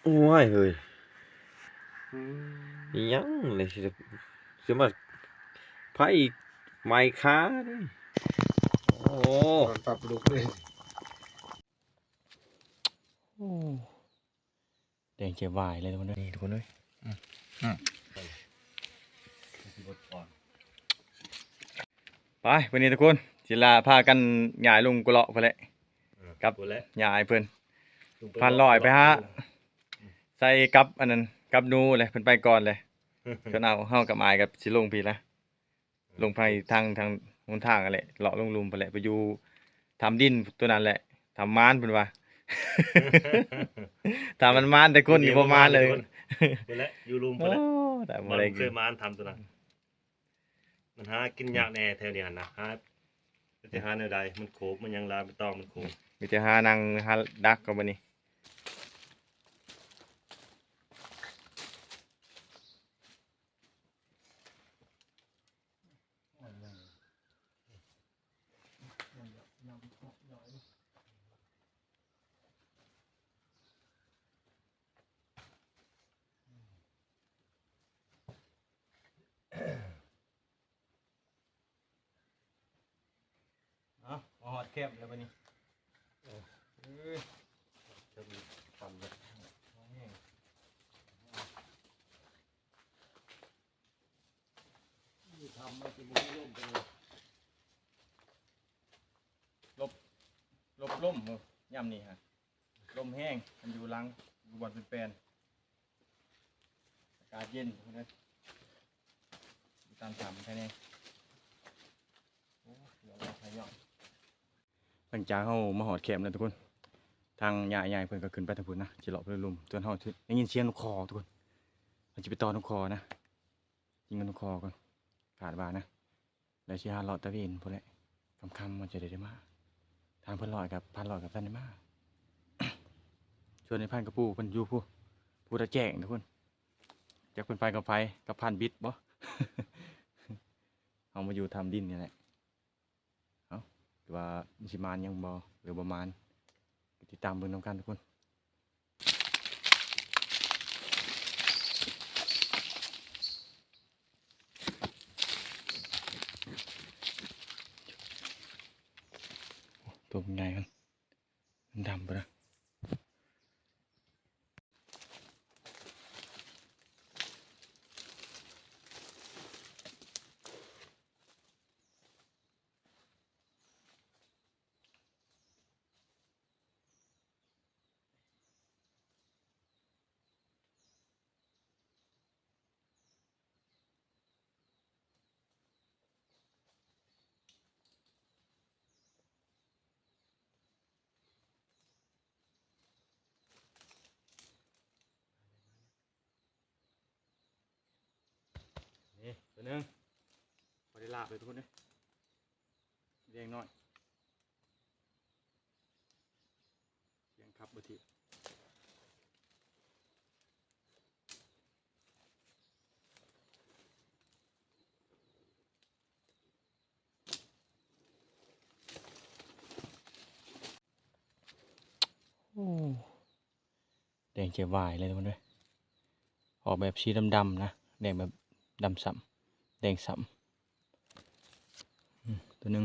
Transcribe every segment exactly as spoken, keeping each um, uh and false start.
โอ้ยเฮ้ย อืม อิหยังเลยสิ สิมาไผไม้ขาเด้ โอ้ นอนตับลุกเลย โอ้ แดงเขียววายเลยทุกคนเอ้ย นี่ทุกคนเอ้ย อืม อืม ไป วันนี้ทุกคน สิลาพากันย้ายลงกุเลาะไปแหละ เออ กับ พู้นแหละ ย้ายเพิ่น ลงไป พันร้อยไปหา ใส่กับอันนั้น กับหนูเลย เพิ่นไปก่อนเลย เพิ่นเอา เฮากับอายกับสิลงพี้ละ ลงไปทาง ทางหนทางนั่นแหละ เลาะลงลุ่มไปแหละ ไปอยู่ถ้ำดินตัวนั้นแหละ ถ้ำมารเพิ่นว่า ถ้ำมันมารแต่คนนี่บ่มารเลย พู้นแหละ อยู่ลุ่มพู้นแหละ โอ้ แต่บ่ได้ บ่เคยมารถ้ำตัวนั้น มันหากินยากแน่แถวนี้หั่นนะ หา จะหาแนวใด มันโขก มันหยังหลาย มันตอง มันโขก มีแต่หานั่ง หาดักกับบัดนี้ เอา มาฮอดแคมป์แล้วบัดนี้ เออ เออ แคมป์ทำเลย นี่ทำมันสิบ่มีลมไปเลย หลบ หลบลม เออ ยามนี้ฮะ ลมแฮง มันอยู่หลัง อยู่บ่อนเป็นแปลน อากาศเย็นนะ อยู่ตามถ้ำแค่นี้ โอ้ เดี๋ยวเราไปย่อง หลังจากเฮามาฮอดแคมป์แล้วทุกคน ทางยายๆเพิ่นก็ขึ้นไปทางพุ้นนะ สิเลาะไปลุ่ม ส่วนเฮาได้ยินเสียงนกขอทุกคน เฮาสิไปต่อนกขอนะ ยิงนกขอก่อน คาดว่านะ แล้วสิหาเลาะตะเวนพู้นแหละ ค่ำๆมันจะได้ ได้มา ทางพันร้อยกับ พันร้อยกับท่านได้มา ชวนไอ้พันกับปู่เพิ่นอยู่พู้น ผู้ตะแจ้งทุกคน จักเพิ่นไปกับไผ กับพันบิดบ่ เฮามาอยู่ถ้ำดินนี่แหละ เอ้า ว่ามันสิมานยังบ่ หรือบ่มาน ไปติดตามเบิ่งนำกันทุกคน ตัวมันใหญ่มัน มันดำไปนะ นี่ตัวหนึ่ง พอได้ลาบเลยทุกคนเนี่ย แดงน้อย เสียงขับบ่ถีบ โอ้ แดงเขียววายเลยทุกคนเอ้ย ออกแบบสีดำๆนะ แดงแบบดำส่ำ แดงส่ำ อืม ตัวหนึ่ง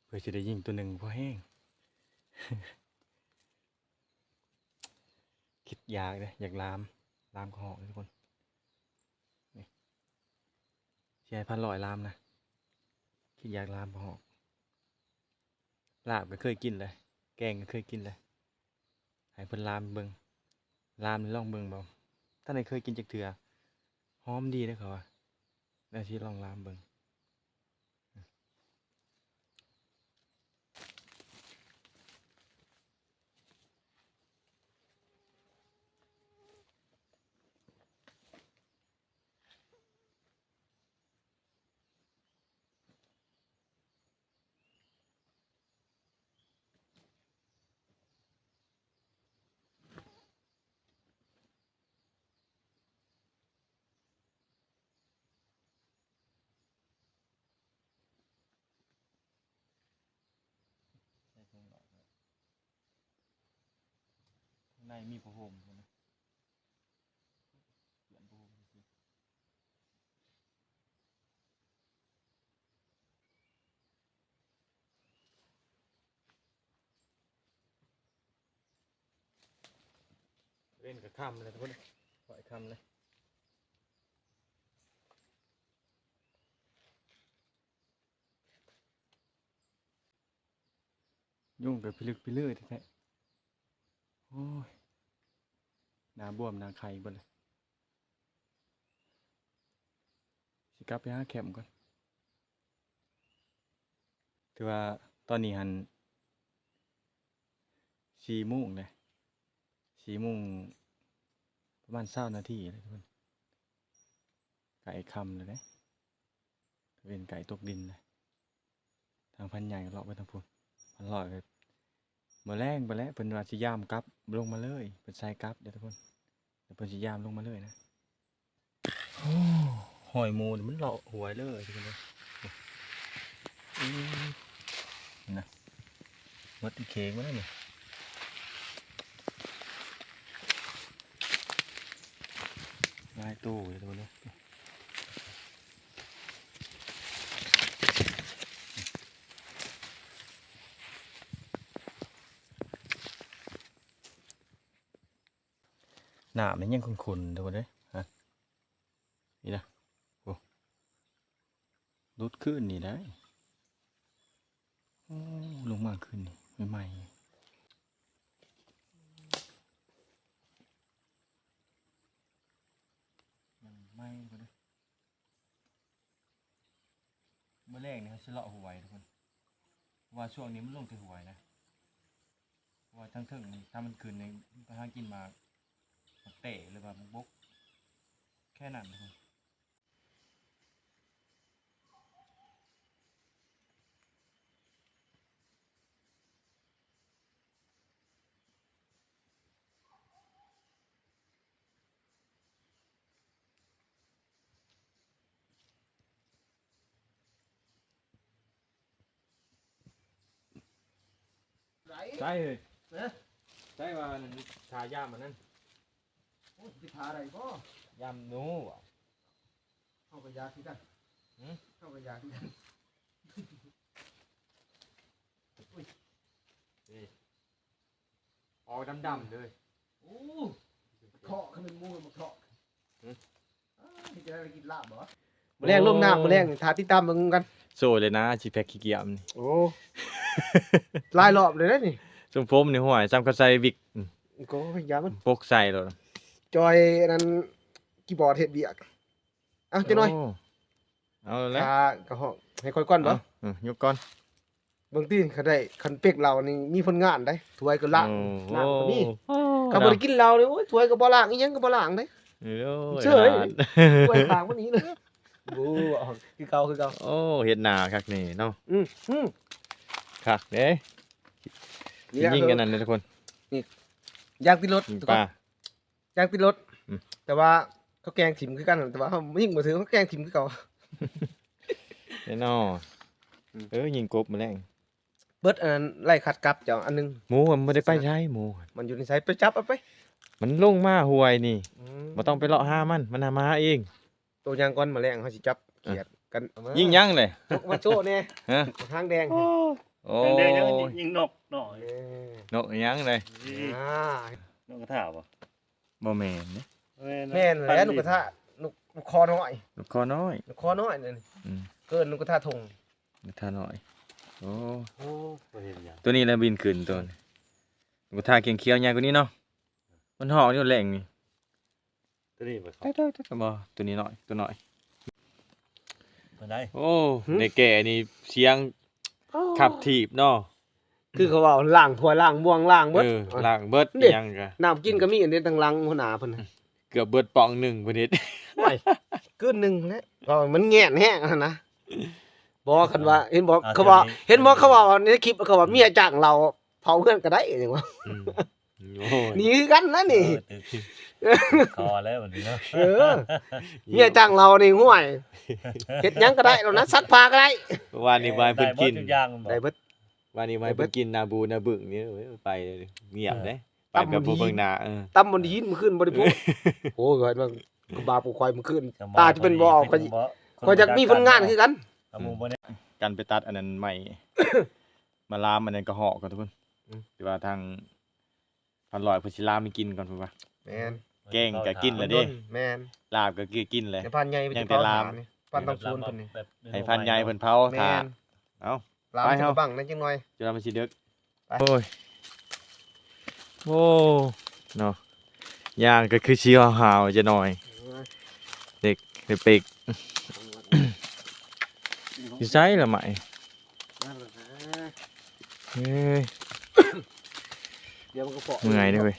เพื่อจะได้ยิงตัวหนึ่งพอแห้ง คิดอยากเลย อยากลาม ลามกระหอกเลยทุกคน นี่ สิให้พันร้อยลามนะ คิดอยากลามกระหอก ลาบก็เคยกินเลย แกงก็เคยกินเลย ให้เพิ่นลามเบิ่ง ลามลองเบิ่งบ่ ท่านใดเคยกินจักเทื่อ หอมดีเด้อเขาว่า แล้วสิลองลามเบิ่ง โ มีผ้าห่มนะ เปลี่ยนผ้าห่มซื่อ เล่นกับค่ำเลยทุกคน ปล่อยค่ำเลย ยุงกับพิลึกพิลือแท้ๆ โอ้ย หน้าบวมหน้าไข้เบิดเลย สิกลับไปหาแคมป์ก่อน ถือว่าตอนนี้หัน สี่โมงเลย สี่โมง ประมาณซาวนาทีเลยทุกคน ไก่ค่ำเลยเด้ เป็นไก่ตกดินเลย ทางพันใหญ่ก็เลาะไปทางพุ้น พันลอยก็มื้อแลงไปแล้ว เพิ่นว่าสิยามกลับลงมาเลย เพิ่นใส่กลับเด้อทุกคน เดี๋ยวเพิ่นสิยามลงมาเลยนะ โอ้ หอยหมูนี่มันเลาะหวยเลยทุกคนเด้อ อืม นะ หมดอีเค้กมาแล้วนี่ หลายโตเลยทุกคนเด้อ น้ำมันยังขุ่นๆ ทุกคนเด้อ ฮะ นี่นะ โอ้ หลุดขึ้นนี่ได้ โอ้ ลงมาขึ้นนี่ ใหม่ๆ ยังใหม่กว่าเด้อ มื้อแรกนี่เขาสิเลาะหวยทุกคน เพราะว่าช่วงนี้มันลงแต่หวยนะ เพราะว่าทั้งเทิงนี่ถ้ามันขึ้นนี่มันไปหากินหมาก หมากเต้หรือว่าหมากบก แค่นั้นทุกคน ใช่เฮ้ย นะ ใช่ว่าอันนั้นทายามอันนั้น โอ้ย สิทาอะไรบ่ ยามหนูบ่ เข้าไปยาคือกัน หืม เข้าไปยาคือกัน อุ้ย นี่ ออกดำๆเลย โอ้ เทาะคือมันมูมันเทาะ หืม อ้าว นี่จะได้กินลาบบ่ มื้อแลงลงน้ำ มื้อแลงนี่ ถ้าติดตามเบิ่งกัน โซ่เลยนะ สิแพ็คขี้เกียจนี่ โอ้ หลายรอบเลยนะนี่ ทรงผมนี่ ห้วย ซ้ำเขาใส่วิก อืม โอ้ย อย่ามัน ปกใส่โลด จอยอันนั้น คีย์บอร์ดเฮ็ดเวียก เอ้า จักหน่อย โอ้ เอาแล้ว ถ้ากระห้อง ให้ค่อยก่อนบ่ เอา เออ ยกก่อน เบิ่งติ คันได้ คันเป๊กเหล้านี่มีผลงานได้ ถ้วยก็ล้าง โอ้ น้ำก็มี โอ้ คันบ่ได้กินเหล้านี่ โอ้ย ถ้วยก็บ่ล้าง อีหยังก็บ่ล้างเด้ โอ้ย เฉย ขนาด ถ้วยขางมันนี้เลย โอ้ คือเก่า คือเก่า โอ้ เฮ็ดหน้าคักนี่เนาะ อืม อืม คักเด้ นี่แหละ ยิงกันนั่นเลยทุกคน นี่ ยางติดรถ ยิง ทุกคน ปลา ยางติดรถ อืม แต่ว่าเขาแกล้งถิ่มคือกัน แต่ว่าเขายิงบ่ถืก เขาแกล้งถิ่มคือเก่า แน่นอน อืม เออ ยิงกบมื้อแลง เบิดอันนั้นไล่ขัดกลับเจ้าอันหนึ่ง หมูมันบ่ได้ไปไส หมู มันอยู่ในไส ไปจับเอาไป มันลงมาห้วยนี่ อืม บ่ต้องไปเลาะหามัน มันหามาเอง โตยางก่อน มื้อแลงเขาสิจับเขียดกัน เอามา ยิงหยังเลย จกมาโชว์แน่ ฮะ หางแดง โอ้ โอ้ แดงๆยัง ย ยิงนกหน่อย เอ้ย นกหยังเลย นี่ อ่า นกกระทาบ่ บ่แม่นเด้ แม่น แม่นแหละ นกกระทา นก นกคอน้อย นกคอน้อย นกคอน้อยนั่น อืม เกินนกกระทาทง นกกระทาน้อย โอ้ โอ้ บ่เห็นหยัง ตัวนี้แหละบินขึ้นตัวนี้ นกกระทาเขียวๆใหญ่กว่านี้เนาะ มันฮ้องอยู่แลงนี่ ตัวนี้บ่ครับ ได้ๆๆ บ่ ตัวนี้น้อย ตัวน้อย ตัวใด โอ้ หึ ในแก่นี่เสียง โอ้ ขับถีบเนาะ คือเขาว่าล้างถ้วยล้างบ่วงล้างเบิด เออ ล้างเบิด นี่ อิหยังกะ น้ำกินก็มีอันนี้ทางหลังหัวหน้าเพิ่นน่ะ เกือบเบิดป๋องหนึ่งเพิ่นเฮ็ด โอ้ย คืนหนึ่งแล้ว เพราะมันแง่นแฮงหั้นนะ บ่ คันว่า เห็นบ่ อ่า เขาว่า ตัวนี้ เห็นบ่ เขาว่าในคลิป เขาว่าเมียจ้างเหล้าเผาเฮือนก็ได้ จังว่า อืม โอ้ย นี่คือกันนะนี่ เออ ถือ ถือคอแล้วบัดนี้เนาะ เออ เมียจ้างเหล้านี่ ห้วย เฮ็ดหยังก็ได้แล้วนะ ซักผ้าก็ได้ ว่านี่ เออ ว่าให้เพิ่นกิน ได้เบิดทุกอย่างบ่ ได้เบิด ว่านี่ว่าให้เพิ่นกินหน้าบูหน้าบึ้งนี่ เอ้ย ไปเลย เงียบเลย ไปแบบบ่เบิ่งหน้า เออ ตำบ่ได้ยินมื้อคืนบ่ได้พบ โอ้ย ว่ามันก็บาปกว่าข่อยมื้อคืน ตาจะเป็นบ่ออก ข่อย ข่อยอยากมีผลงานคือกัน เอาหมู่บ่ได้ กันไปตัดอันนั้นใหม่ มาลามอันนั้นกระเหาะก่อนทุกคน อืม ที่ว่าทางพันร้อยเพิ่นสิลามให้กินก่อนเพิ่นว่า แม่น แกงก็กินแล้วเด้ แม่น ลาบก็คือกินเลย แต่พันใหญ่ไป ยังแต่ลาม เผาถ่านนี่ พันต้องศูนย์เพิ่นนี่ ให้พันใหญ่เพิ่นเผาถ่าน แม่น เอ้า ลาม ไปเฮา จะบังนั่นจังหน่อย จนมันสิดึก ไป โอ้ย โอ้ เนาะ ย่างก็คือสิหาวๆจะหน่อย เด็กเด็กเป็ก อยู่ไสล่ะไหม นั่นแหละนะ เฮ้ย เดี๋ยวมันก็เปาะ เมื่อยเด้อเว้ย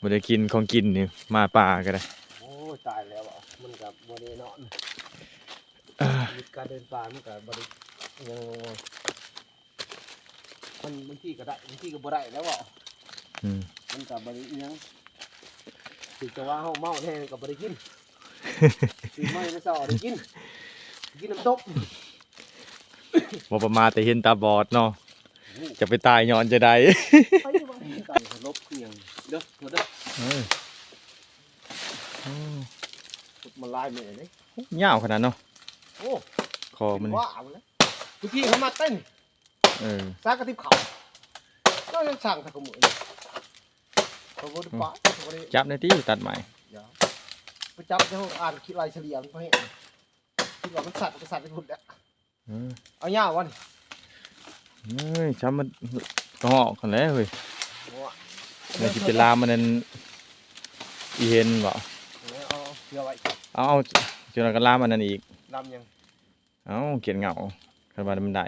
บ่ได้กินของกินนี่ มาป่าก็ได้ โอ้ย ตายแล้วอ่ะ มันก็บ่ได้นอน อ่า ชีวิตการเดินป่ามันก็บ่ได้ยัง มันบางทีก็ได้ บางทีก็บ่ได้แล้วอ่ะ อืม มันก็บ่ได้อิหยัง ถึงจะว่าเฮาเมาแท้ก็บ่ได้กิน ซื้อไม้มาซอได้กิน กินน้ำตก บ่ประมาทแต่เห็นตาบอดเนาะ โอ้ จะไปตายย้อนจะได้ ไปอยู่บ้านกันลบเพียง เด้อ เด้อ เออ โอ้ มันลายมือเลย ยาวขนาดเนาะ โอ้ คอมัน ว่าเอาแล้ว ทุกทีเขามาเต้น เออ ซากกระติบเขา ก็ยังสั่งแต่กระมือนี่ เขาบ่ได้ปะ เขาบ่ได้ จับในที่ตัดใหม่ อย่า ไปจับในห้องอ่านขี้ลายเฉลี่ยมันไปให้ คิดว่ามันสั่น มันสั่นไปหมดแล้ว เออ เอายาววะนี่ เฮ้ย ช้ำมันกระหอกกันแล้วเฮ้ย โอ้ เดี๋ยวสิไปลามมันนั่น อีเห็นบ่ เอา เอาเดี๋ยวไว้ เอา เอา จนเราก็ลามมันนั่นอีก ลามยัง เอ้า เขียนเหงา คันว่ามันได้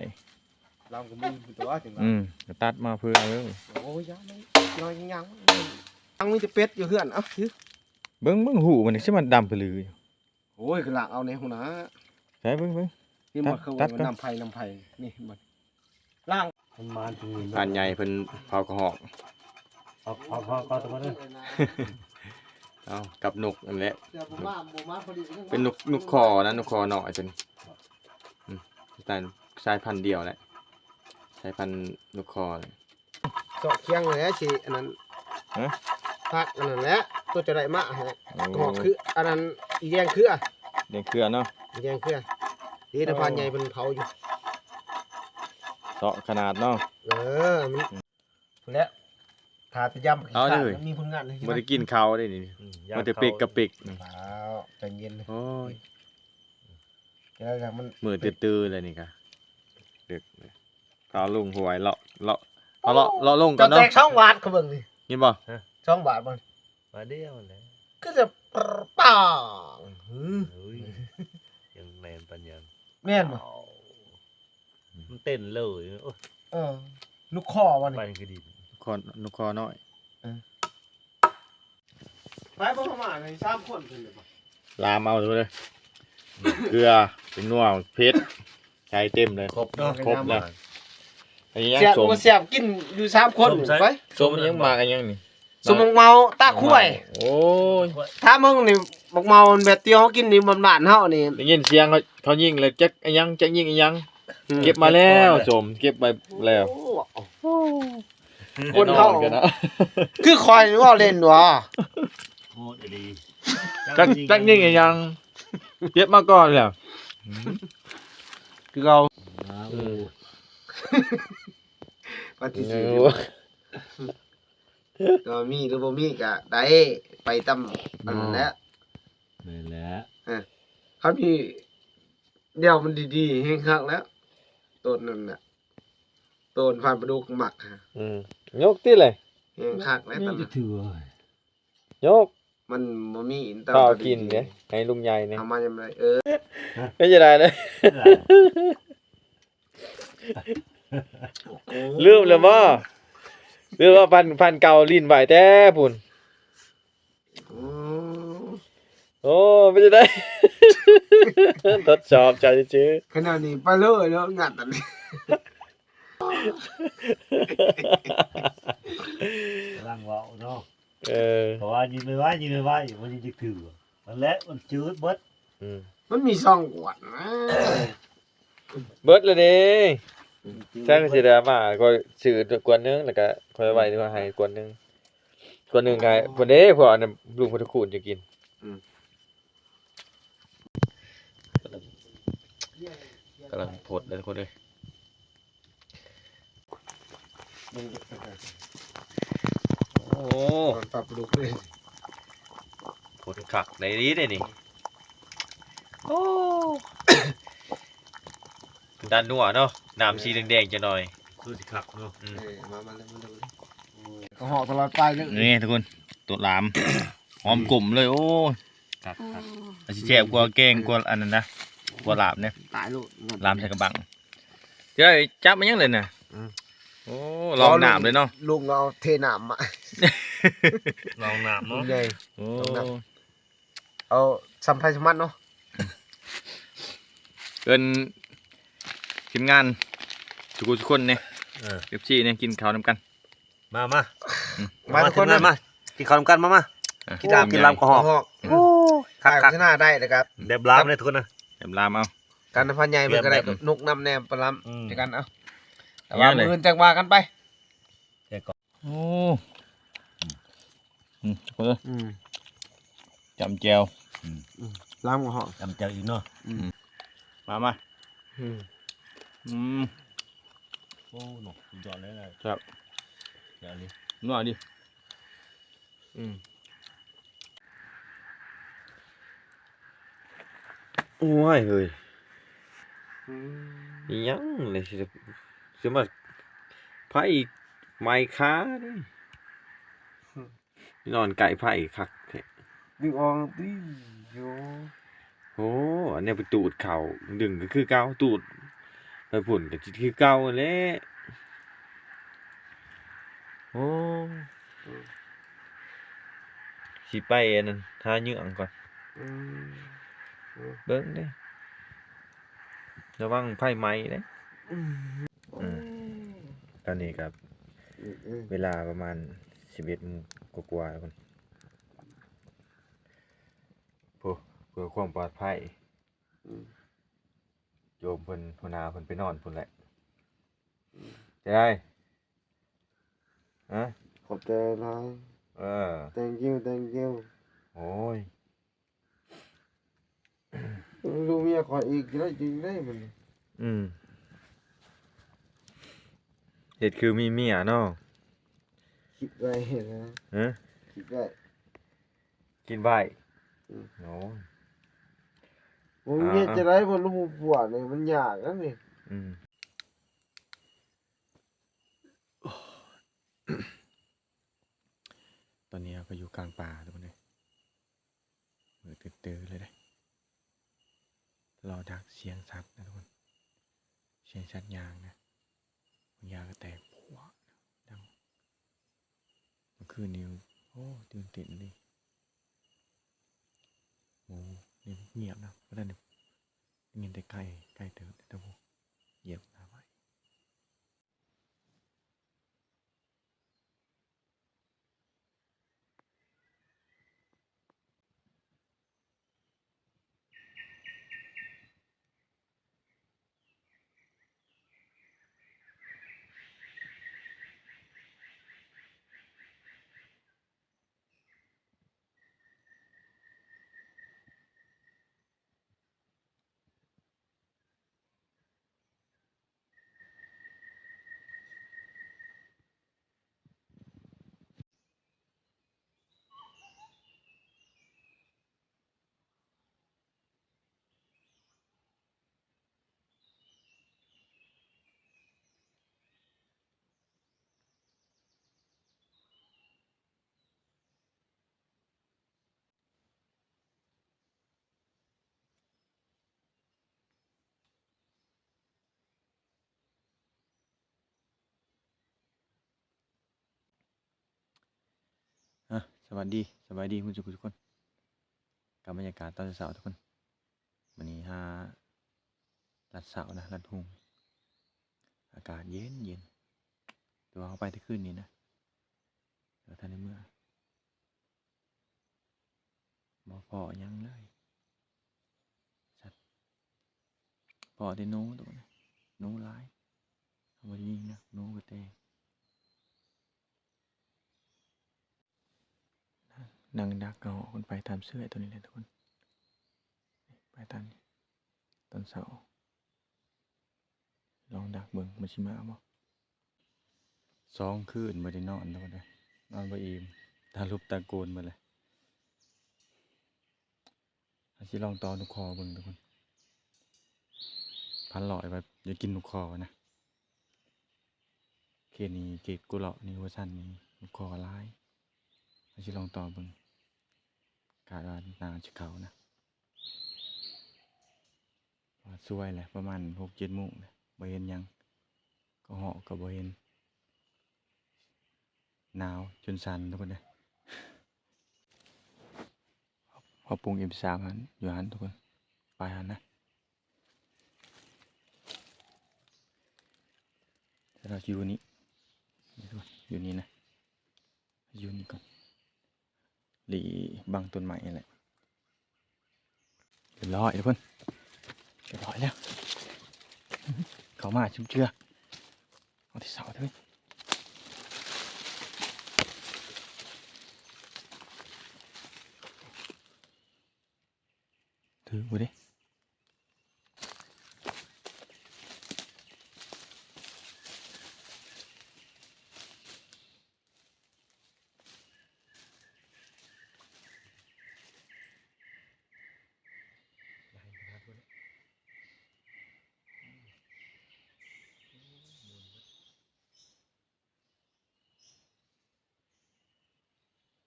ลามก็มีตัวจังหวะ อืม ก็ตัดมาเพื่อเอาเลย โอ้ย ยาวมันน้อยยัง ยังมีแต่เป็ดอยู่เฮือน เอ้า ถือ เบิ่ง เบิ่งหูมันนี่ สิมันดำไปเลย โอ้ย คือลากเอาในหัวหน้า ใส่เบิ่ง เบิ่ง นี่หมด ตัด เขา ตัดก่อน น้ำไผ่ น้ำไผ่ นี่หมด ล่าง มันมาถึงนี่ อันใหญ่เพิ่นเผากระหอก เอา เอา เอา เอาตัวนั้น เอากับนกนั่นแหละ เดี๋ยวผมมา ผมมาพอดี เป็นนก นกคอนะ นกคอน้อยตัวนี้ อืม แต่สายพันธุ์เดียวแหละ สายพันธุ์นกคอเลย เจาะเคียงเลยนะสิ อันนั้น ฮะ ผักอันนั้นแหละ ตัวจะได้มาฮะ โอ้ หอกคือ อันนั้น อีแดงเครือ แดงเครือเนาะ อีแดงเครือ นี่นะ โอ้ พันใหญ่เพิ่นเผาอยู่ เจาะขนาดเนาะ เออ มัน อืม แล้ว ถ้าจะย่ำ เอาเลย มันมีผลงานเลย บ่ได้กินข้าวได้นี่ อืม มันแต่เป็กกับเป็ก ย่างข้าว นี่ อ้าว ใจเย็น โอ้ย จะได้แล้วมัน มือตื้อๆเลยนี่กะ ดึกเลย เอาลงห้วยเลาะ เลาะ เอาเลาะ เลาะลงก่อนเนาะ เจ้าแตกสองบาทเขาเบิ่งนี่ ยินบ่ ฮะ สองบาทบ่ บาทเดียวนั่นแหละ คือจะปัง หือ เฮ้ย ยังแน่นปานยัง แม่นบ่ เอา มันเต้นเลย โอ้ย เออ นกคอวะนี่ ไปคือดี นกคอ นกคอน้อย เออ ไปบ่ประมาณนี้ สามคนขึ้นเลยบ่ ลามเอาเลย เกลือ เป็นนัว เผ็ด ใส่เต็มเลย ครบเนาะ ครบเลย อันนี้ยัง แซ่บ ส้ม บ่แซ่บ กินอยู่สามคน ส้มใส่ ไป ส้มยังหมากอันยังนี่ ส้มบักเมาตาควาย โอ้ย ถ้ามึงนี่ บักเมาแบบที่เขากินนี่บ้านๆเฮานี่ ได้ยินเสียงเขา เขายิงเลย จักอะยัง จักยิงอะยัง อืม เก็บมาแล้ว ส้ม เก็บไปแล้ว โอ้ คนเฮา แน่นอนกันนะ คือคอยว่าเล่นวะ โหดอีหลี จัก จักยิงอะยัง เก็บมาก่อนแล้ว คือเรา อ้าว ปฏิเสธ โอ้ ก็มีหรือบ่มีก็ได้ ไปตามอันนั้นแหละ แม่นแหละ เออ คันมีแนวมันดีๆ แฮงคักแล้ว ต้นนั่นน่ะ ต้นพันธุ์ปลาดุกหมักฮะ อืม ยกติเลย แฮงคักแล้ว นี่ ตอนนั้น จะถือ ยก มันบ่มี เฝ้ากินเด้ ให้ลุงใหญ่เนี่ย เอามายังไง เออ ไม่จะได้เลย ลืมแล้วบ่ ลืมว่าพันธุ์ พันธุ์เก่าลิ้นไหวแต่พุ้น โอ้ โอ้ ไม่จะได้ ทดสอบใจซื่อ ขนาดนี้ไปเลยเนาะ งัดอันนี้ กำลังเว้าเนาะ เออ เพราะว่ายิงไม่ไหว ยิงไม่ไหว มันยิงจะถือ นั่นแหละ มันจืดเบิด อืม มันมีซองกวดนะ เบิดเลยเด้ ถ้าสิได้มาก็ซื้อกวนหนึ่ง แล้วก็ค่อยไว้ที่ว่าให้กวนหนึ่ง กวนหนึ่งก็ให้เพิ่นเด้ เพราะอันนั้นลุงพุทธคุณจะกิน อืม กำลังพดเลยทุกคนเลย โอ้ ตอนปรับปรุงเลย พดคักได้ดีเลยนี่ โอ้ ด้านนัวเนาะ น้ำสีแดงๆจะหน่อย คือสิคักเนาะ อืม เออ มา มาเลย มาเลย มาเลย ก็เหาะตลอดไปเลย นี่ทุกคน ตัวหลาม หอมกลุ่มเลย โอ้ ครับ ครับ อาจสิแซ่บกว่าแกงกว่าอันนั้นนะ กว่าลาบเนี่ย ตายลูก ลาบใส่กระบัง เดี๋ยวจับมันยังเลยนะ อืม โอ้ ลองน้ำเลยเนาะ ลุงเอาเทน้ำมา ลองน้ำเนาะ ลุงใหญ่ โอ้ ลองน้ำ เอาซ้ำไผซ้ำมันเนาะ เอิ้นทีมงานทุกคนทุกคนเนี่ย เออ เอฟซีเนี่ย กินข้าวนำกัน มา มา อืม มาทุกคน มา มา กินข้าวนำกัน มา มา อ่ะ กินลาบ กินลาบกระหอก กระหอก โอ้ คัก คัก ชนะได้เลยครับ แบบลาบเลยทุกคนนะ แบบลาบเอา การน้ำพันใหญ่มันก็ได้ แบบ นกน้ำแนมปลาล้ำ อืม ด้วยกัน เอา แต่ว่า เนี่ยเลย มื้ออื่นจังว่ากันไป โอ้ อืม อืม จำแจ่ว อืม ล้างหัวหอม จำแจ่วอีกเนาะ อืม มา มา อืม อืม โอ้ หนกสุดยอดเลยนะครับ อย่าเลย นัวดิ อืม โอ้ย เฮ้ย อืม อิหยังเลยสิ สิมาไผไหม้ขาเด้ อืม นอนใกล้ไผคักแท้ ดึงออกติ โย โอ้ อันนี้ไปตูดเขา ดึงก็คือเก่า ตูดไปพุ่นก็คือเก่าแหละ โอ้ อืม สิไปอันนั้น หาเหยื่องก่อน อืม อืม เบิ่งเด้ ระวังไฟไหม้เด้ อืม อืม ตอนนี้ครับ อืม อืม เวลาประมาณสิบเอ็ดโมงกว่าๆแล้วพุ่น เพื่อ เพื่อความปลอดภัย อืม โยมเพิ่น หัวหน้าเพิ่นไปนอนพุ่นแหละ อืม จะได้ ฮะ ขอบใจหลาย เออ thank you thank you โอ้ย ลูกเมียขออีกจะได้จริงได้มัน อืม เฮ็ดคือมีเมียเนาะ คิดไว้นะ ฮะ คิดไว้ คิดไว้ อืม โอ้ ผมเมีย อ่า จะได้บ่ลูกผัวเนี่ยมันยากนะนี่ อืม ตอนนี้เราก็อยู่กลางป่าทุกคนเลย มืดตื้อๆเลยเด้ รอดักเสียงสัตว์นะทุกคน เสียงสัตว์ย่างนะ บางอย่างก็แตกพัวดัง เมื่อคืนนี้ โอ้ ตื่นเต้นเลย โอ้ นี่เงียบนะ เพราะฉะนั้นได้ยินแต่ไก่ ไก่เติบแต่พวกเหยียบหน้าไม้ อ่ะ สวัสดี สบายดีคุณทุกคน กับบรรยากาศตอนเช้าทุกคน วันนี้หาลัดเช้านะ ลัดพุง อากาศเย็นเย็น แต่ว่าเขาไปแต่คืนนี้นะ แล้วท่านในเมือง บ่พ้อหยังเลย สัตว์ พ้อแต่หนูตัวนี้ หนูหลาย เอามายิงนะ หนูกระแต นั่งดักเอาคนไปตามเสื้อตัวนี้แหละทุกคน ไปตามนี้ ตอนเช้า ลองดักเบิ่งมันสิมาบ่ สองคืนบ่ได้นอนแล้วเด้อ นอนบ่อิ่ม ตาลุบตาโกนหมดเลย อาจสิลองต่อหนูขอเบิ่งทุกคน พันร้อยแบบอยากกินหนูขอนะ เขตนี้ เขตกุเลาะนี่ หัวซันนี่ หนูขอหลาย อาจสิลองต่อเบิ่ง คาดว่าน่าจะเข้านะ ว่าสวยแหละ ประมาณหกเจ็ดโมงแหละ บ่เห็นหยัง กระเหาะก็บ่เห็น หนาวจนสั่นทุกคนเลย เขาปลูก เอ็ม สาม หั่น อยู่หั่นทุกคน ไปหั่นนะ แต่เราอยู่นี่ อยู่นี่นะ อยู่นี่ก่อน หลีบังต้นไม้นี่แหละ เรียบร้อยทุกคน เรียบร้อยแล้ว เข้ามาชุบเจือ เอาที่เสาเถอะ ถือกูดิ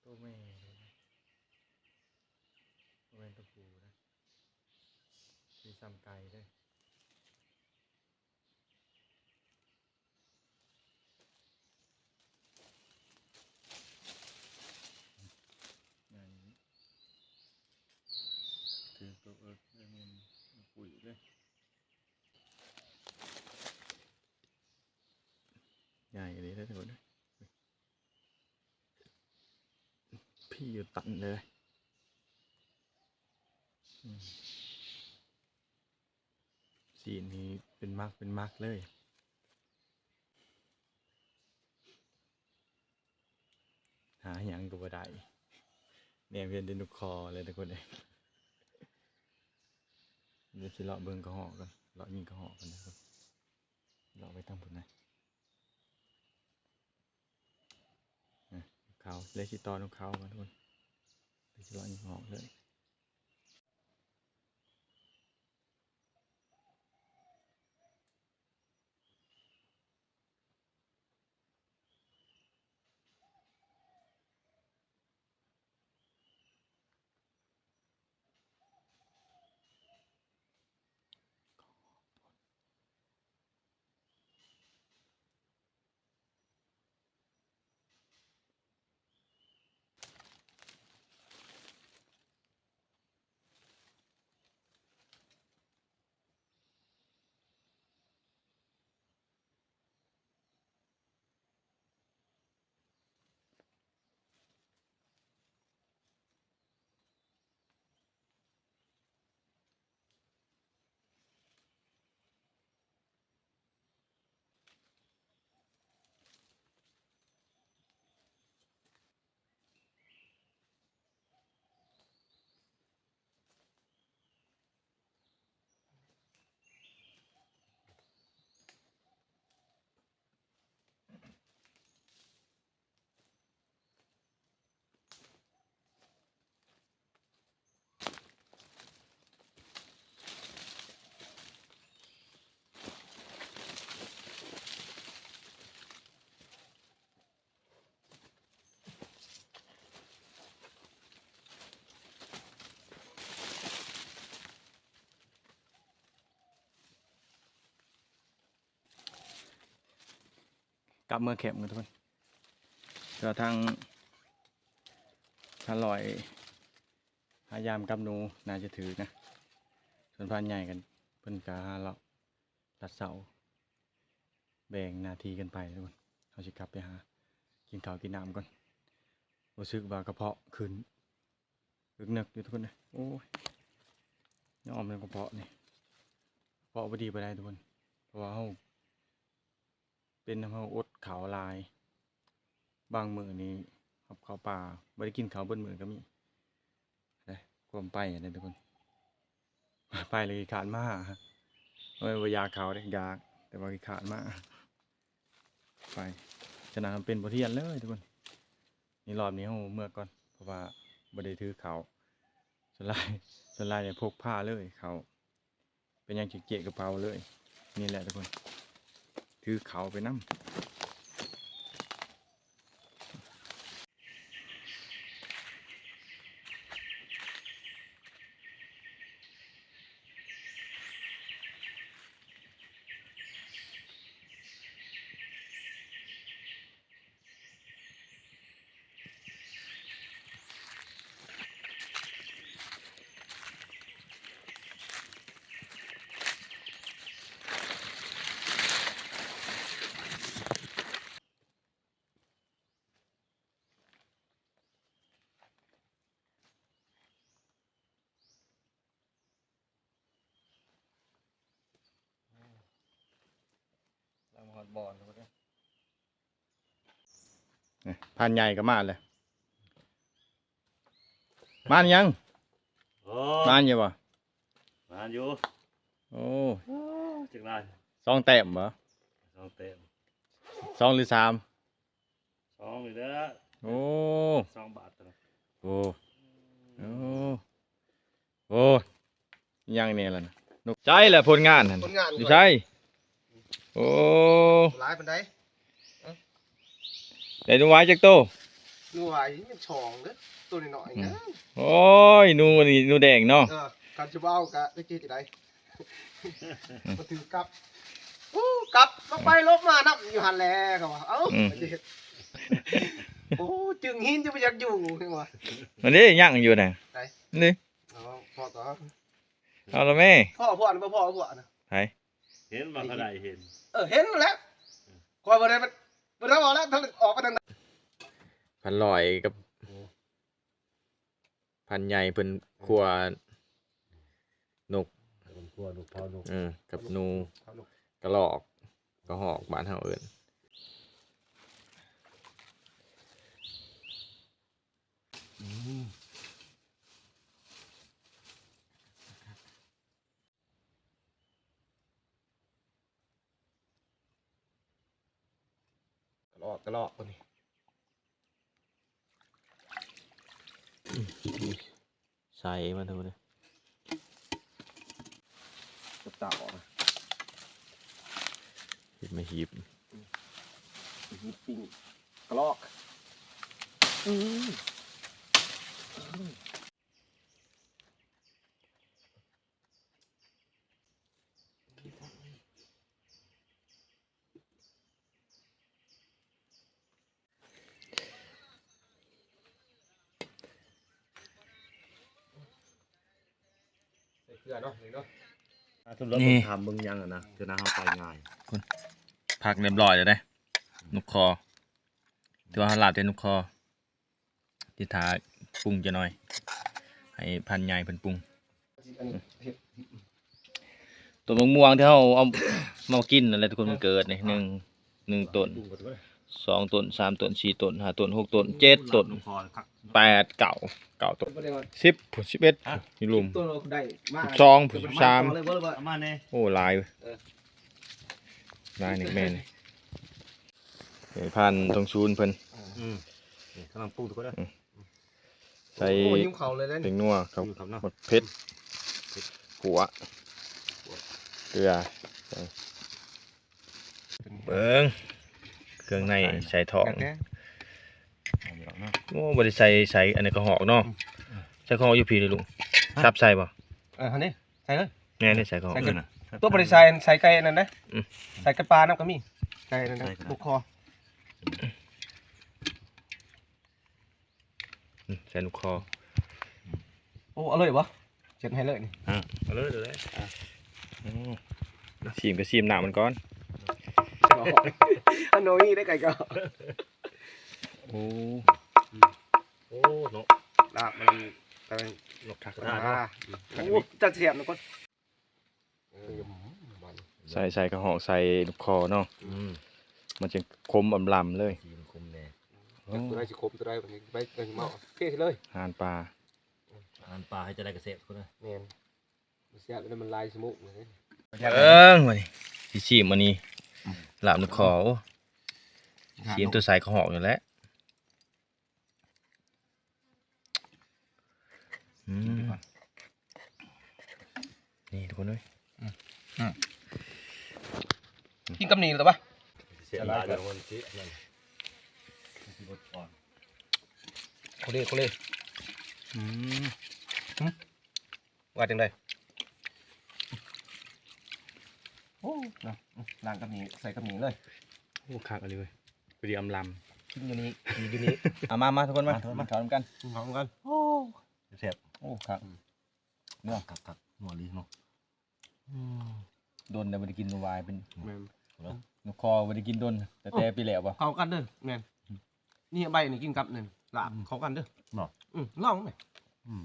ตัวแม่เลยนะ ตัวแม่ตัวผู้นะ มีซ้ำไก่ด้วย งานนี้ ถือตัวเอิร์ธเอิร์ธมันปุ๋ยเลย ใหญ่เลยนะทุกคนนะ พี่อยู่ตันเลย อืม สีนี้เป็นมักเป็นมักเลย หาหยังก็บ่ได้ แนมเห็นแต่หนูขอเลยทุกคนเลย เดี๋ยวสิเลาะเบิ่งกระเหาะก่อน เลาะยิงกระเหาะก่อนนะครับ เลาะไปทางพุ้นนะ อ่ะ เขาเลยสิต่อหนูขอก่อนทุกคน เลยสิเลาะยิงกระเหาะเลยกลับเมืองแคมป์กันทุกคน ก็ทาง อร่อย พยายามกับหนูน่าจะถือนะ ส่วนพรานใหญ่กัน เพิ่นกะหาเลาะลัดเสา แบ่งหน้าที่กันไปทุกคน เขาสิกลับไปหา กินข้าวกินน้ำก่อน รู้สึกว่ากระเพาะขึ้น อึกนึกอยู่ทุกคนนะ โอ้ย ยอมเป็นกระเพาะนี่ กระเพาะบ่ดีไปได้ทุกคน เพราะว่าเขา เป็นนำเฮาอดข้าวหลาย บางมื้อนี่หับข้าวปลา บ่ได้กินข้าวเบิดมื้อก็มี เด้ ความไปอะเด้ทุกคน ไปเลยขี้คร้านมา บ่แม่นบ่อยากข้าวเด้ อยาก แต่ว่าขี้คร้านมา ไป ฉะนั้นเป็นบทเรียนเลยทุกคน นี่รอบนี้เฮาเมือก่อน เพราะว่าบ่ได้ถือข้าว ส่วนหลาย ส่วนหลายเนี่ยพกพาเลยข้าว เป็นหยังจั่งเกะกระเป๋าเลย นี่แหละทุกคน ถือข้าวไปนำ หลังฮอดบ่อนแล้วเด้อ นี่ พรานใหญ่ก็มาเลย มานยัง โอ้ มานอยู่บ่ มานอยู่ โอ้ โอ้ จักหน่อย สองแต้มบ่ สองแต้ม สองหรือสาม สองนี่แหละ โอ้ สองบาทตัวละ โอ้ โอ้ โอ้ ยังเนี่ยล่ะนะ นก ใช่แหละผลงานหั่น ผลงาน อยู่ใช่ โอ้ หลายปานใด ได้หนูหวายจักโต หนูหวายมันสองเด้อ ตัวน้อยๆ อืม นะ โอ้ย หนูนี่ หนูแดงเนาะ เออ คันสิบ่เอาก็ได้กินได้ มาถือกลับ อู้ กลับ ลบไปลบมานำอยู่หั่นแหละ เขาว่า เอ้า อืม โอ้ จึงหินจะไปอยากอยู่ นี่ว่า มันนี่ยังอยู่น่ะ ไหน นี่ เอา พอต่อ เอาละแม่ พ่อพ่อนะ บ่พ่อพ่อนะ ไผ เห็นบ่ เขาได้เห็น เออ เห็นแล้ว ข้อยบ่ได้ บ่ได้ออกแล้ว ทางออกไปทางนั้น พันลอยกับ โอ้ พรานใหญ่เพิ่นคั่วนก เพิ่นคั่วนก เผานก เออ กับหนู เผานก กระรอก กระหอก บ้านเฮาเอิ้น อืม กระรอก กระรอกตัวนี้ ใส่มาดูดิ กับเต่าอ่ะ เฮ็ดมาหีบ หีบปิ้ง กระรอก อืม ใส่เกลือเนาะ นี่เนาะ อ่ะ สำหรับ นี่ ถามเบิ่งยังอะนะ คือน้าเฮาไปง่าย พักเรียบร้อยแล้วเด้ นกคอ ถือว่าเฮาลาบแต่นกคอ ที่ถ้าปรุงจะหน่อย ให้พรานใหญ่เพิ่นปรุง ต้นมะม่วงที่เฮาเอามากินนั่นแหละทุกคน มันเกิดนี่ หนึ่ง หนึ่งต้น สองต้น สามต้น สี่ต้น ห้าต้น หกต้น เจ็ดต้น แปด เก้า เก้าต้น สิบ สิบเอ็ด อยู่ลุ่ม ต้นเราได้มา สิบสอง สิบสาม เอาเลยบ่เลยบ่ เอามาแน่ โอ้ หลาย เออ หลายนี่แม่น ให้พรานทองศูนย์เพิ่น อืม นี่กำลังปรุงทุกคนนะ อืม ใส่ โอ้ หิวข้าวเลยนะนี่ แป้งนัว ข้าว หิวข้าวเนาะ หมกเผ็ด ขั่ว เกลือ เบิ่ง เครื่องในใส่ท้อง อยากแกะ โอ้ บ่ได้ใส่ ใส่อันนี้กระหอกเนาะ อืม ใส่กระหอกอยู่พี้เลยลุง ฮะ สับใส่บ่ เออ อันนี้ ใส่เลย แน่นี่ใส่กระหอก ใส่กระ อื่นน่ะ ตัวบ่ได้ใส่ ใส่ไก่นั่นนะ อืม ใส่ไก่ปลาน้ำก็มี ไก่นั่นนะ ใส่กระหอก นกคอ อืม ใส่นกคอ โอ้ เอาเลยบ่ เช็ดให้เลยนี่ อ่ะ เอาเลย เอาเลย อ่ะ อืม ชิมก็ชิมน้ำมันก่อน อันนี้ได้ไก่ก็ โอ้ โอ้ นก ลาบมัน นกทัก อ่า โอ้ จะเสียบนะก่อน เออ ใส่ ใส่กระหอก ใส่นกคอเนาะ อืม มันจะขมอำลำเลย สีมันคมแน่ จักตัวใดสิคมตัวใดบัดนี้ไปไปเมาโอเคเลย อาหารปลา อาหารปลาให้จะได้เกษตรคนนะ แม่นเสียแล้วมันลายสมุกเลย เอิ้งวันนี้สิชิมวันนี้ลาบนกขอโอ้ชิมตัวใสเขาหอกอยู่แล้วอืมนี่ทุกคนเอ้ย กินกับนี่หรือปะ เสียหลายเดี๋ยวมันสินั่น โคเล่โคเล่ อืม ว่าจังไดโอ้นะล้างกับนี่ใส่กับนี่เลย โอ้คักอะไรเว้ยพอดีอำล กินอยู่นี่กินอยู่นี่ ำเอามามาทุกคนมา มาทุกคนมา กินข้าวนำกัน กินของกันโอ้ แซ่บ โอ้คัก เนาะคักคักนัวดีเนาะ โดนแต่ไม่ได้กินวายเป็น แม่น นกคอไม่ได้กินโดนแต่แต่ปีแล้วปะ เข้ากันเด้อแม่นนี่ใบนี่กินกับนี่ลาบเข้ากันเด้อ เนาะ อืมลองไหม อืม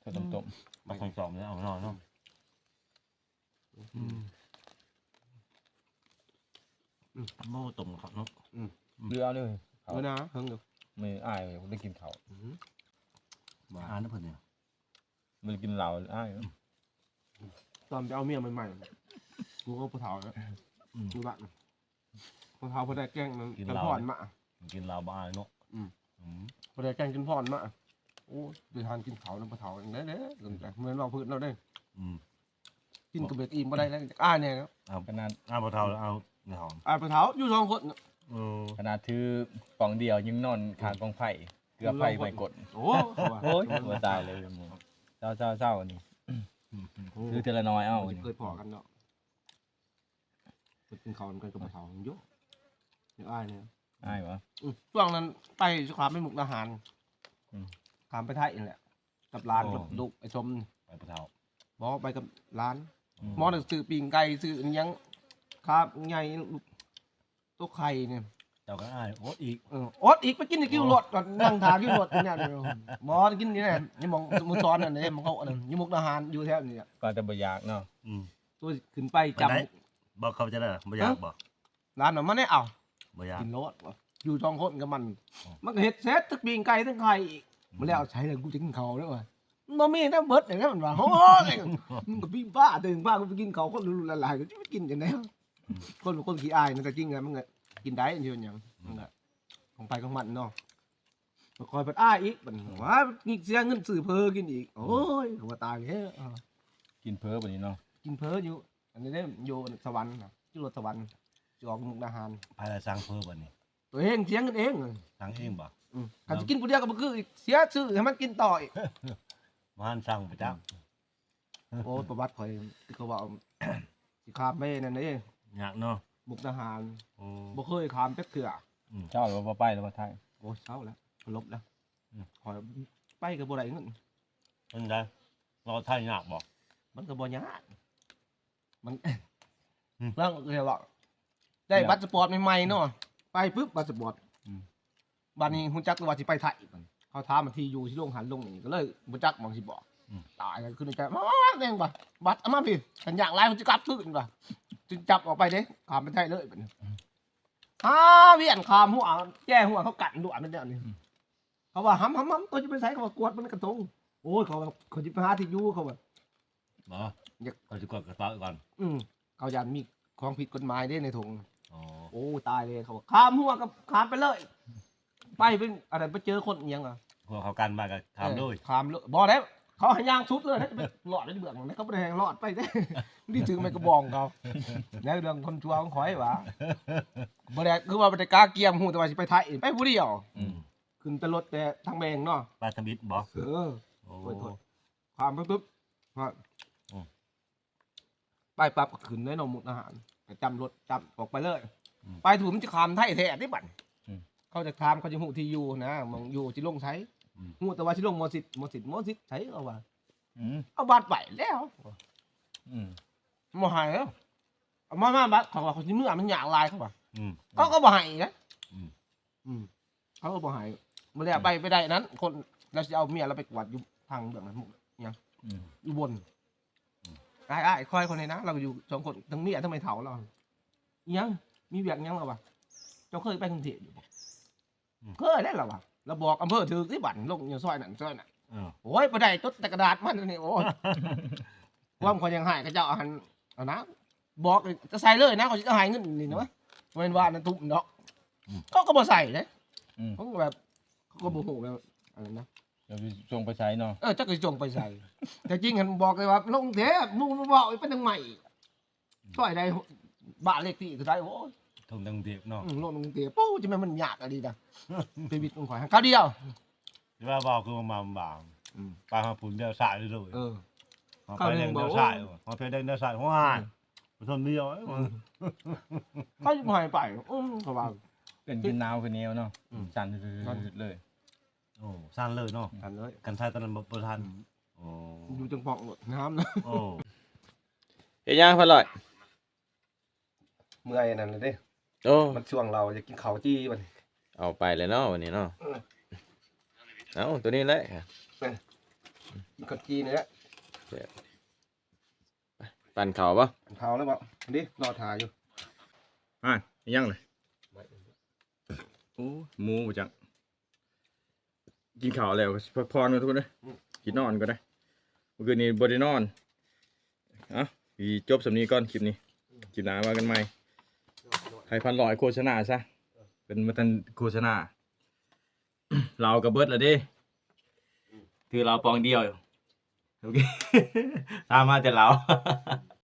เธอต้มต้ม มาของสองเนี่ยเอาหน่อยเนาะ อืม โม่ต้มครับเนาะ เรือเอาเลยเขา เออนะเพิ่งเด้อ ไม่อายไม่ได้กินเขา อืม อ่านนะเพื่อนเนี่ย ไม่ได้กินเหล้าอาย ตอนไปเอาเมียใหม่ๆกูก็ปะเทาแล้ว อืม กูละ ปะเทาพอได้แกล้งนั้น กิน กัน เหล้า พ่อนมา กินเหล้าบ่อายเนาะ อืม อืม พอได้แกล้งกินพ่อนมาโอ้ยไปทานกินเขานะปะเทาอย่างนี้เด้อเหมือนเราพื้นเราเด้อ อืม กินกับเบกอิ่มบ่ได้แล้วอ้ายเนี่ยนะ เอา ขนาด เอาพอเท่าแล้วเอาในหอม อ้ายปะเทาอยู่สองคนน่ะ เออ ขนาดถือกล่องเดียวยังนอนคากองไฟเกือบไฟไหม้กด โอ้เขาว่า โอ้ยหัวตายเลยมึงเศร้าเศร้าเศร้านี่ อืม ถือเทละน้อยเอ้า มัน นี่ เคยพอกันเนาะไปกินเขาวมันกันกับปะเทามันเยอะเดี๋ยวอ้ายเนี่ย อ้ายวะ อืมช่วงนั้นไปสงครามไปมุกดาหาร อืม ขามไปไทยนี่แหละ กับร้าน อ๋อ กับลูกไอ้ชม ไปพอเท่า บอกไปกับร้าน อืม หมอหนังสือปีงไก่ซื้ออิหยังครับไงตัวไข่เนี่ย เจ้าก็อ้ายโอ๊ตอีก เอออดอีกไปกินในคิวรถก่อนนั่งทาคิวรถเนี่ยหมอกินนี่แหละนี่มองสมุทรสอนนั่นเนี่ยมันเขาอันนั้นยี่มุกดาหารอยู่แถวนี้อะ ก็จะบ่อยากเนาะ อืม ตัวขึ้นไปจับ ไปไหน บอกเขาจะได้บ่อยากบอก ร้านมันไม่ได้เอา บ่อยาก กินรถวะอยู่สองคนกับมัน อ๋อ มันก็เห็ดเสร็จทั้งปีงไก่ทั้งไข่อีก อืม มันแล้วใช้เลยกูจะกินเขาวแล้ววะมันบ่มีน้ำเบิดเลยนะมันว่าโอ้ยมึงก็พี่บ้าตื่นบ้ากูไปกินเขาวคนรู้ๆหลายๆก็จะไปกินยังไงคนเป็นคนขี้อายนะแต่จริงไงมันก็กินได้อยู่อย่างมันก็ของไปของมันเนาะมันคอยเปิดอ้ายอีกมันว่าเสียเงินซื้อเพอกินอีก โอ้ยหัวตายแล้ว กินเพ้อแบบนี้เนาะ กินเพออยู่ อันนี้ได้อยู่สวรรค์นะอยู่รถสวรรค์จะออกมุกดาหาร พายละสั่งเพิ่มอันนี้ ตัวเองเสียเงินเองเลย สั่งเองบ่ อืมถ้าจะกินผู้เดียวก็บ่คืออีกเสียซื้อให้มันกินต่ออีก มาหันสั่งไปจ้า โอ้ประวัติข่อยที่เขาว่าสิขามไปนั่นเอง ยากเนาะ มุกดาหาร โอ้ บ่เคยขามจักเทื่อ เจ้าหรือว่าไปหรือว่าไทย โอ้เศร้าแล้วลบแล้ว อืม ข่อยไปก็บ่ได้เงิน เป็นไงเราไทยยากบ่ มันก็บ่ยากมัน อืม แล้วเรียกว่าได้บัตรสปอร์ตใหม่ๆเนาะไปปุ๊บบัตรสปอร์ต อืม บัดนี้ฮู้จักว่าสิไปไทยบัดนี้เขาถามมาที่อยู่ที่โรงหันลงนี่ก็เลยบ่จักหม่องสิบอก อืม ตายแล้วขึ้นในใจมาแม่งบัดบัตรเอามาพี่กันอยากหลายมันสิกลับคืนบัดจึงจับออกไปเด้ขามไปไทยเลยบัดนี้หาเวียนขามหัวแจ้หัวเขากัดด่วนนั่นแหละนี่เขาว่าห้ำห้ำห้ำตัวจะไปไสเขาว่ากวดมันกระตงโอ้ยเขาว่าเขาจะไปหาที่อยู่เขาว่า บ่เขาจะกดกระเป๋าก่อน อืมเขาย่านมีของผิดกฎหมายเด้ในถุง อ๋อ โอ้ตายเลยเขาว่าขามหัวกับขามไปเลย ไปเป็นอะไรไปเจอคนอิหยังอ่ะ พวกเขากันมาก็ทำด้วย เออขามเลยบอกแล้วเขาให้ย่างสุดเลยนะจะไปหลอดได้เบื้องนะเขาไม่ได้ให้หลอดไปได้ นี่ถือไม้กระบองเขาแล้วเรื่องคนชั่วของข่อยหวะบ่ได้คือว่าบ่ได้กล้าเกียมฮู้แต่ว่าสิไปไทยไปผู้เดียว อืม ขึ้นแต่รถแต่ทางแมงเนาะ ปลาทมิดบ่ เออ โอ้ โอ้ยโทษ ข้ามไปปุ๊บว่า อืม ไปปั๊บก็ขึ้นได้เนาะมุกดาหารไปจำรถจำออกไปเลย อืม ไปถูกมันจะข้ามไทยแท้ที่บัด อืม เขาจะถามเขาจะฮู้ที่อยู่นะมองอยู่ที่ลงไส อืม ฮู้แต่ว่าที่ลงมอสิดมอสิดมอสิดไสเขาว่า อืม เอาบัตรไปแล้ว อืม บ่ให้แล้วเอามามาบัตรเขาว่าเขาสิเมือมันยากหลายเขาว่า อืม เขาก็บ่ให้นะ อืม อืมเขาก็บ่ให้มาแล้วไปไปได้นั้น คนเราจะเอาเมียเราไปกวดอยู่ทางเบื้องนั้นมุกยัง อืม อยู่บนอ้ายอ้ายคอยคนนี้นะ เราก็อยู่สองคนทั้งเมียทั้งไม่เฒ่าเรายัง มีเวียกหยังแล้ววะ เจ้าเคยไปกรุงเทพฯอยู่บ่? อืม เคยแล้วล่ะวะ แล้วบอกอำเภอถือที่บัตรลงอยู่ซอยนั้นซอยนั้น เออ โอ้ย บ่ได้ จดแต่กระดาษมันนี่ โอ้ย ความข้อยยังให้เขาเจ้าเอาหั่น เอานะ บอกเลย จะใส่เลยนะ เขาจะให้เงินนี่นะวะ บ่แม่นว่าอันนั้นทุ่มดอก อืม เขาก็บ่ใส่เด้ อืม เขาก็แบบ เขาก็บ่ฮู้แบบ อันนั้นนะ เดี๋ยวสิส่งไปใส่เนาะ เออ จักสิส่งไปใส่ แต่จริงหั่นบอกเลยว่า ลงเทพฯ หมู่บ่บอกไปทางใหม่ ซอยใด บ้านเลขที่เท่าใด โอ้ย ทุ่มทางกรุงเทพฯเนาะ อืม ลงกรุงเทพฯ ปู๊ จะแม่นมันยากอะดีนะ ชีวิตของข้อย คราวเดียว ที่ว่าบอกคือมาบาง อืม ไปหาผุนเดียวสายเลย เออ เอาไปแดงเดียวสาย เข้าหนึ่งบอก เอาไปแดงเดียวสาย โอ้ย อืม ไปทนเดียว อืม เขาจะบ่ให้ไป อืม เขาว่า เป็นกินหนาวคือแนวเนาะ อืม สั่นเลย โอ้ สั่นเลยเนาะ สั่นเลย กันใส่ตอนนั้นบ่ บ่ทัน อืม โอ้ อยู่จังปองโลด น้ำนะ โอ้ เฮ็ดหยัง พันร้อย เมื่อยนั่นเลยเด้ โอ้ มันช่วงเราจะกินข้าวจี่บัดนี้ เอาไปเลยเนาะวันนี้เนาะ เออ เอาตัวนี้แหละ กินข้าวจี่นี่แหละ ปั่นข้าวบ่? ข้าวแล้วบ่? นี่รอถ่ายอยู่ อ่ะ ยังเลย โอ้ หมูบ่จัก กินข้าวแล้วก็พักผ่อนกันทุกคนเด้อ อืม กินนอนก็ได้ เมื่อคืนนี้บ่ได้นอน เอ้า สิจบส่ำนี้ก่อนคลิปนี้ คลิปหน้าว่ากันใหม่ ให้พันร้อยโฆษณาซะ เป็นมาทันโฆษณา เราก็เบิดแล้วเด้ ถือเราปองเดียวอยู่ โอเค ตามมาแต่เรา